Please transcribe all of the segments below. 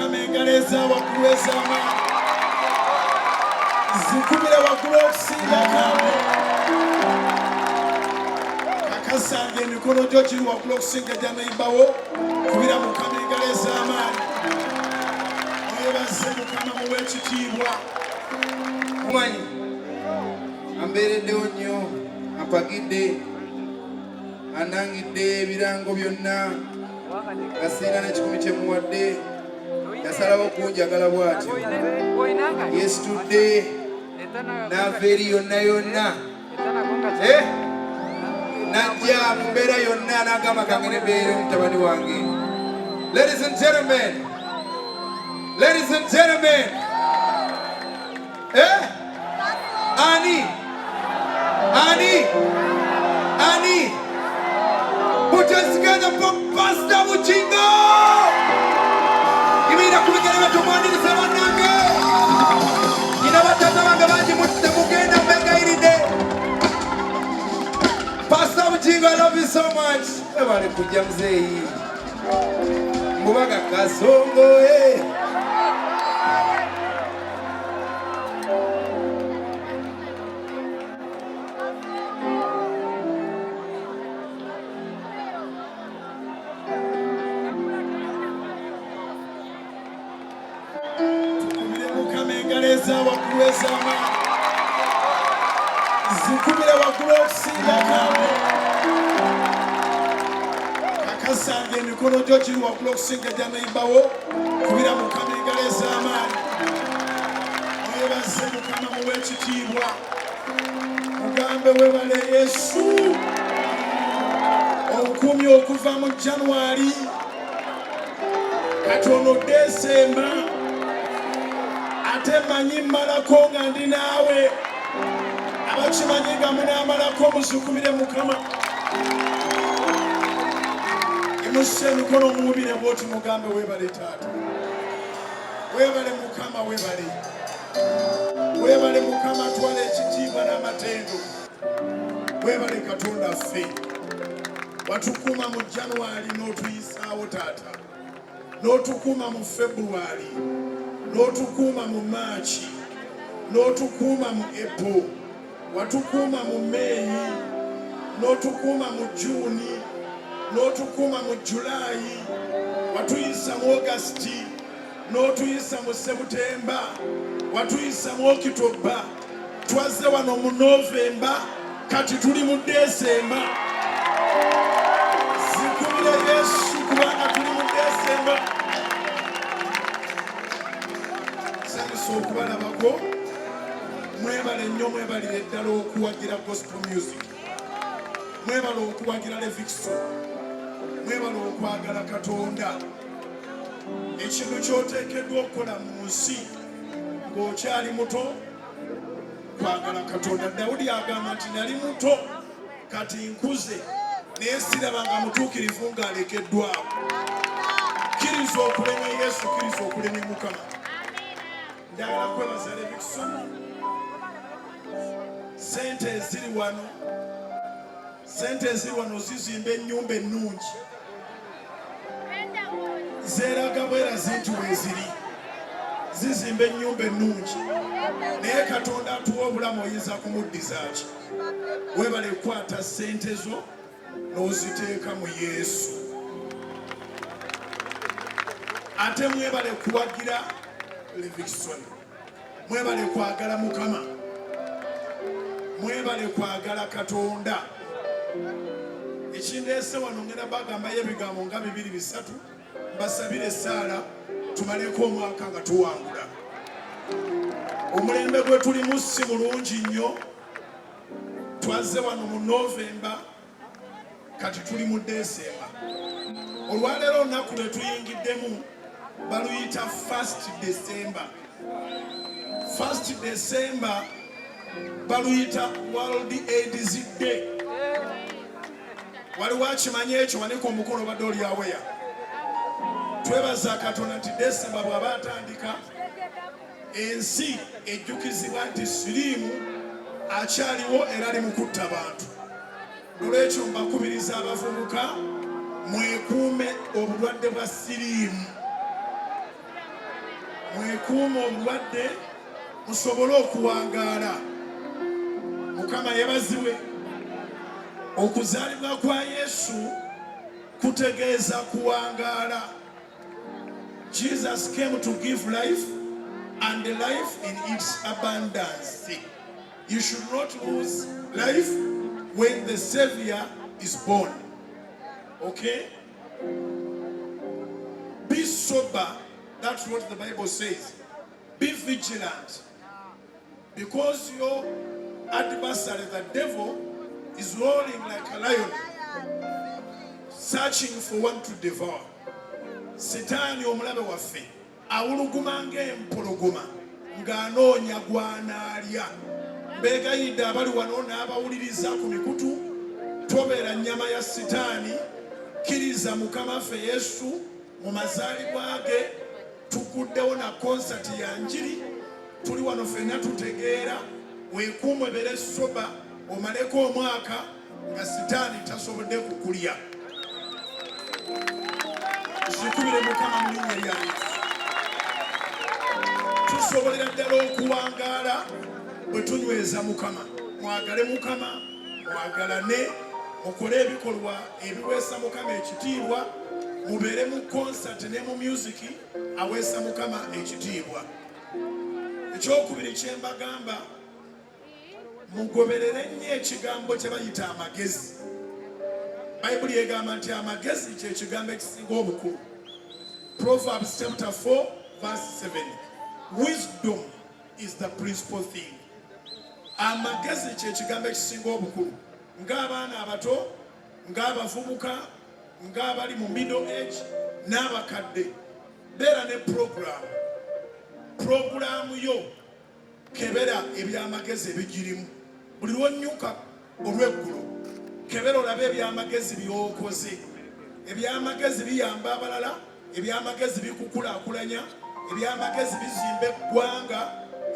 Mukama engalo eza waggulu ez'amaanyi. Zikubire waggulu okusingako awo. Kakasanga emikono gyo giri waggulu okusinga egya neyibawo. Kubira Mukama engalo ez'amaanyi. Mwebaze Mukama, muwe ekitiibwa. Mumanyi ambeereddewo nnyo, ampagidde, anangidde ebirango byonna nga sirina n'ekikumi kye muwadde. Yasalawo okunjagala bw'atyo, yeesitudde n'ava eri yonna yonna, eh? N'ajja mu mbeera yonna n'agamba kange ne mbeera omutabani wange. Ladies and gentlemen, ladies and gentlemen, eh? Ani? Ani? Ani? Put your hands together for Pastor Bugingo! Yimirira ku bigere bye tumwanirize bannange. Nina bataata bange bangi temugenda mbegayiridde. Pastor Bugingo, I love you so much. Webale kujja muzeeyi. Mubaga kasongo eh. Tukubire Mukama engalo eza waggulu ez'amaanyi. Zikubire waggulu okusingako awo. Kakasanga emikono gyo giri waggulu okusinga egya neyibawo. Kubira Mukama engalo ez'amaanyi. Mwebaze Mukama, muwe ekitiibwa. Mugambe webale Yesu. Obukuumi okuva mu January kati ono Desemba, ate manyi mmalako nga ndi naawe. Abakimanyi nga munaamalako muzukumire Mukama. Imusa emikono muwubire bwoti mugambe webale taata, webale Mukama, webale, webale Mukama, twala ekitiibwa n'amatendo, webale Katonda ffe, watukuuma mu January n'otuyisaawo taata, n'otukuuma mu February, n'otukuuma mu March, n'otukuuma mu April, watukuuma mu May, n'otukuuma mu June, n'otukuuma mu July, watuyisa mu August, n'otuyisa mu September, watuyisa mu October, twazze wano mu November, kati tuli mu December. Zikubire Yesu kubanga tuli mu December. Nsanyuse okubalabako. Mwebale nnyo, mwebalire ddala okuwagira gospel music, mwebale okuwagira Levixone, mwebale okwagala Katonda. Ekintu ky'oteekeddwa okukola mu nsi ng'okyali muto kwagala Katonda. Dawudi agamba nti nali muto kati nkuze, naye sirabanga mutuukirivu ng'alekeddwawo. Kkiriza okulemya Yesu, kkiriza okulemya Mukama. Njagala kwebaza Levixone, sente eziri wano, sente eziri wano zizimba ennyumba ennungi, zeeraga bwerazi nti weeziri, zizimba ennyumba ennungi, naye Katonda atuwa obulamu oyinza kumuddiza ki? Webale kukwata sente zo n'oziteeka mu Yesu. Ate mwebale kuwagira Levixone, mwebale kwagala Mukama, mwebale kwagala Katonda. Ekindeese wano ngenda bagambayo ebigambo nga bibiri bisatu, mbasabire essaala tumaleko omwaka nga tuwangula. Omulembe gwe tulimu si mulungi nnyo. Twazze wano mu Novemba, kati tuli mu Desemba. Olwaleero olunaku lwe tuyingiddemu baluyita 1st December. 1st December baluyita World AIDS Day. Waliwo akimanyi ekyo? Wanika omukono obadde oli aweya. Twebaza Katonda nti Desemba bw'aba atandika ensi ejjukizibwa nti siriimu akyaliwo era ali mu kutta bantu. Nolwekyo mbakubiriza abavubuka mwekuume obulwadde bwa siriimu. Mwekuume obulwadde musobole okuwangaala. Mukama yebazibwe. Okuzaalibwa kwa Yesu kutegeeza kuwangaala. Jesus came to give life and life in its abundance. You should not lose life when the Savior is born. Okay? Be sober. That's what the Bible says. Be vigilant. Because your adversary, the devil, is roaring like a lion, searching for one to devour. Sitaani omulabe waffe awuluguma ng'empologoma ng'anoonya gw'anaalya. Mbeegayidde abali wano n'abawuliriza ku mikutu, tobeera nnyama ya Sitaani, kkiriza Mukama waffe Yesu mu mazaalibwa ge. Tuguddewo na konsati ya njiri, tuli wano ffenna tutegeera. Weekuume, obeere sober, omaleko omwaka nga Sitaani tasobodde kukulya. Zikubire Mukama mu linnya lya Yesu. Tusobolera ddala okuwangaala bwe tunyweza Mukama. Mwagale Mukama, mwagalane, mukole ebikolwa ebiweesa Mukama ekitiibwa, mubeere mu konsati ne mu music aweesa Mukama ekitiibwa. Ekyokubiri kye mbagamba, mugoberere nnyo ekigambo kye bayita amagezi. Bayibuli egamba nti amagezi kye kigambo ekisinga obukulu. Proverbs chapter 4 verse 7. Wisdom is the principal thing. Amagezi kye kigambo ekisinga obukulu. Ng'abaana abato, ng'abavubuka, ng'abali mu middle age n'abakadde, beera ne program. Purogulaamu yo kebera ebyamagezi ebigirimu. Buli lw'onnyuka olw'eggulo, kebera olabe ebyamagezi by'okoze. Ebyamagezi biyamba abalala, ebyamagezi bikukulaakulanya, ebyamagezi bizimba eggwanga,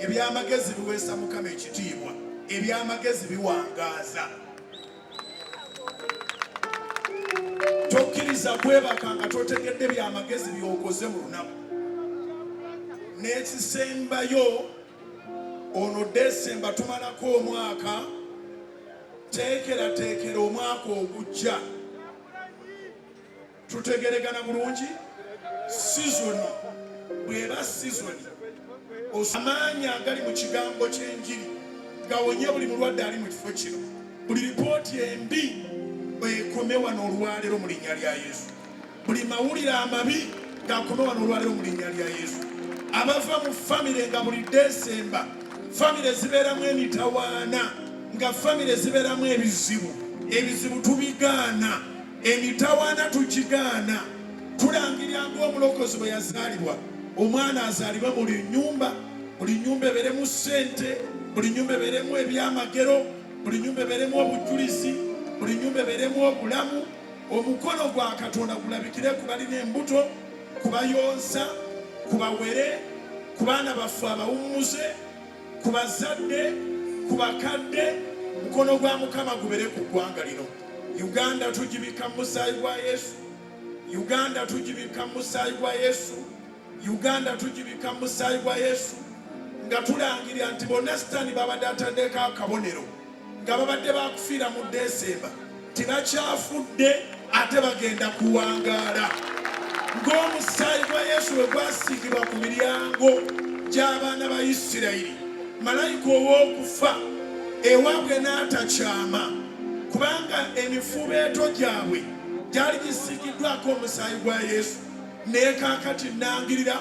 ebyamagezi biweesa Mukama ekitiibwa, ebyamagezi biwangaaza. Tokkiriza kwebaka nga totegedde byamagezi by'okoze mu lunaku. N'ekisembayo, ono Desemba tumalako omwaka, teekerateekera omwaka ogujja. Tutegeregana bulungi? Sizoni bw'eba sizoni, amaanyi agali mu kigambo ky'enjiri gawonye buli mulwadde ali mu kifo kino. Buli lipooti embi ekome wano olwaleero mu linnya lya Yesu. Buli mawulire amabi gakome wano olwaleero mu linnya lya Yesu. Abava mu famire nga buli Desemba famire zibeeramu emitawaana, nga famire zibeeramu ebizibu, ebizibu tubigaana, emitawaana tugigaana. Tulangirira ng'omulokozi bwe yazaalibwa, omwana azaalibwe buli nnyumba, buli nnyumba ebeeremu ssente, buli nnyumba ebeeremu ebyamagero, buli nnyumba ebeeremu obujulizi, buli nnyumba ebeeremu obulamu. Omukono gwa Katonda gulabikire ku balina embuto, ku bayonsa, ku bawere, ku baana baffe abawummuze, ku bazadde, ku bakadde. Mukono gwa Mukama gubeere ku ggwanga lino. Uganda tugibikka mu musaayi gwa Yesu. Uganda tugibikka mu musaayi gwa Yesu. Uganda tugibikka mu musaayi gwa Yesu, nga tulangirira nti bonna Sitaani babadde ataddeko akabonero nga babadde bakufiira mu Desemba tebakyafudde, ate bagenda kuwangaala ng'omusaayi gwa Yesu bwe gwasiigibwa ku miryango gy'abaana ba Isirayiri, malayika ow'okufa ewaabwe n'atakyama, kubanga emifuubeeto gyabwe gyali gisiigiddwako omusaayi gwa Yesu. Naye kaakati nnangirira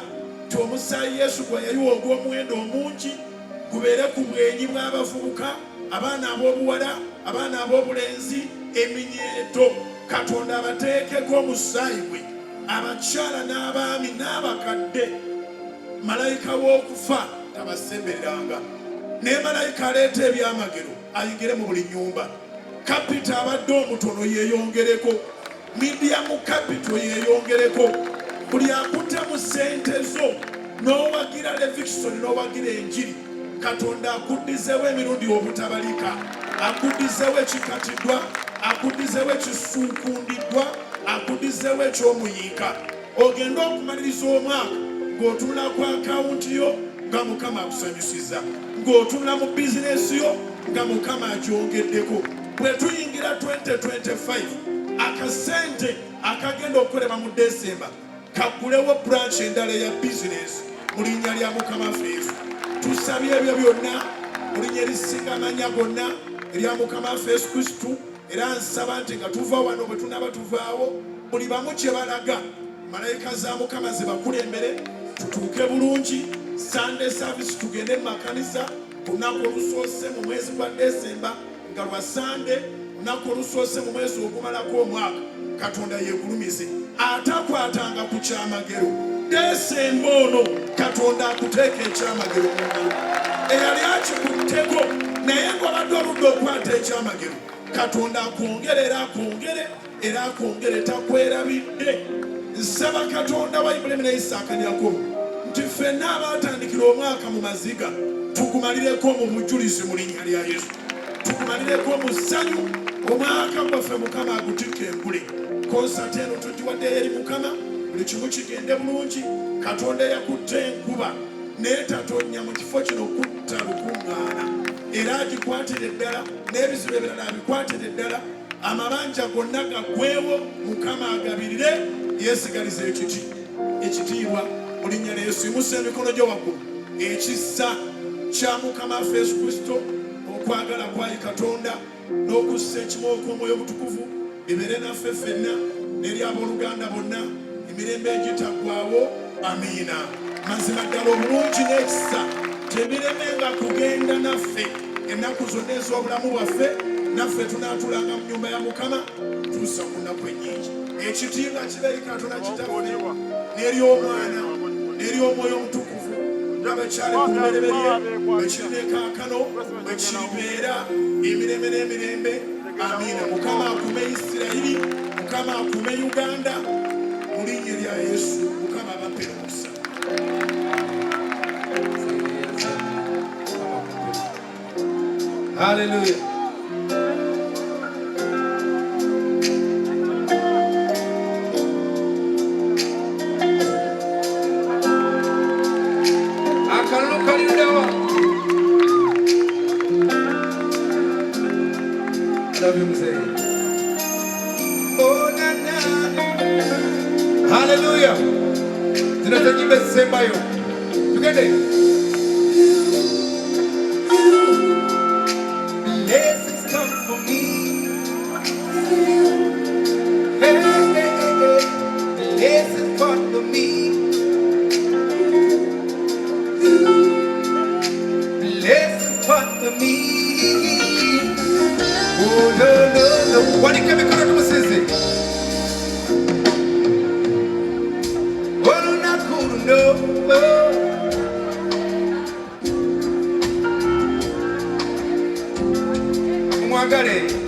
nti omusaayi Yesu gwe yayiwa ogw'omuwendo omungi gubeere ku bwenyi bw'abavubuka, abaana ab'obuwala, abaana ab'obulenzi, eminyeeto. Katonda abateekeko omusaayi gwe, abakyala n'abaami n'abakadde. Malayika w'okufa tabasembereranga, naye malayika aleeta ebyamagero ayingire mu buli nnyumba. Kapito abadde omutono yeeyongereko, medium capital yeeyongereko. Buli akutte mu ssente zo n'owagira Levixone n'owagira enjiri, Katonda akuddizeewo emirundi obutabalika, akuddizeewo ekikatiddwa, akuddizeewo ekisuukundiddwa, akuddizeewo ekyomuyiika, ogende okumaliriza omwaka. Ng'otunula ku akawunti yo nga Mukama akusanyusiza, ng'otunula mu bizinesi yo nga Mukama agyongeddeko. Bwe tuyingira 2025, akasente akagenda okukolebwa mu Desemba kaggulewo branch endala eya bizinesi mu linnya lya Mukama waffe Yesu. Tusabye ebyo byonna mu linnya erisinga amanya gonna erya Mukama waffe Yesu Kristo. Era nsaba nti nga tuva wano, bwe tunaaba tuvaawo, buli bamu kye balaga, malayika za Mukama zibakulembere tutuuke bulungi. Sunday service tugende mu makanisa lunaku olusoose mu mwezi gwa Desemba nga lwa Sande, lunaku olusoose mu mwezi ogumalako omwaka. Katonda yeegulumize, atakwatanga ku kyamagero Desemba ono Katonda akuteeka ekyamagero mu ngalo. Eyali akikutteko naye ng'obadde oludde okwata ekyamagero, Katonda akwongere era akwongere era akwongere, takwerabidde. Nsaba Katonda wa Ibulayimu ne Isaaka ne Yakobo nti ffenna abaatandikira omwaka mu maziga tugumalireko mu bujulizi mu linnya lya Yesu, tugumalireko mu ssanyu. Omwaka gwaffe Mukama agutikka engule. Konsati eno tugiwaddeyo eri Mukama, buli kimu kigende bulungi. Katonda eyakutte enkuba n'etatonya mu kifo kino kutta lukuŋŋaana, era agikwatire ddala, n'ebizibu ebirala abikwatire ddala. Amabanja gonna gaggwewo, Mukama agabirire, yeesigalize ekiti ekitiibwa mu linnya lya Yesu. Yimusa emikono gyo waggulu. Ekisa kya Mukama waffe Yesu Kristo, okwagala kwayi Katonda, n'okussa ekimu okw'Omwoyo Omutukuvu bibeere naffe ffenna n'eri abooluganda bonna emirembe egitaggwaawo. Amiina. Mazima ddala obulungi n'ekisa tebiremenga kugenda naffe ennaku zonna ez'obulamu bwaffe, naffe tunaatulanga mu nnyumba ya Mukama tuusa ku nnaku ennyingi. Ekitiibwa kibe eri Katonda Kitaffe n'eri Omwana n'eri Omwoyo Omutukuvu, nga bwe kyali ku lubereberye, bwe kiri ne kaakano, bwe kiribeera emirembe n'emirembe. Amiina. Mukama akume Isirayiri, Mukama akume Uganda mu linnya lya Yesu. Mukama abampere omukisa. Hallelujah. Akalulu kaliddawa. Love you, mzee. Oh, na, na. Hallelujah. Zino ze nyimba ezisembayo. Tugende. Blessings come for me. Hey, hey, hey, hey. Blessings follow me. Blessings follow me. Oh, no, no, no. Wanika emikono tumusinze. Olunaku luno. Oh. Mwagale.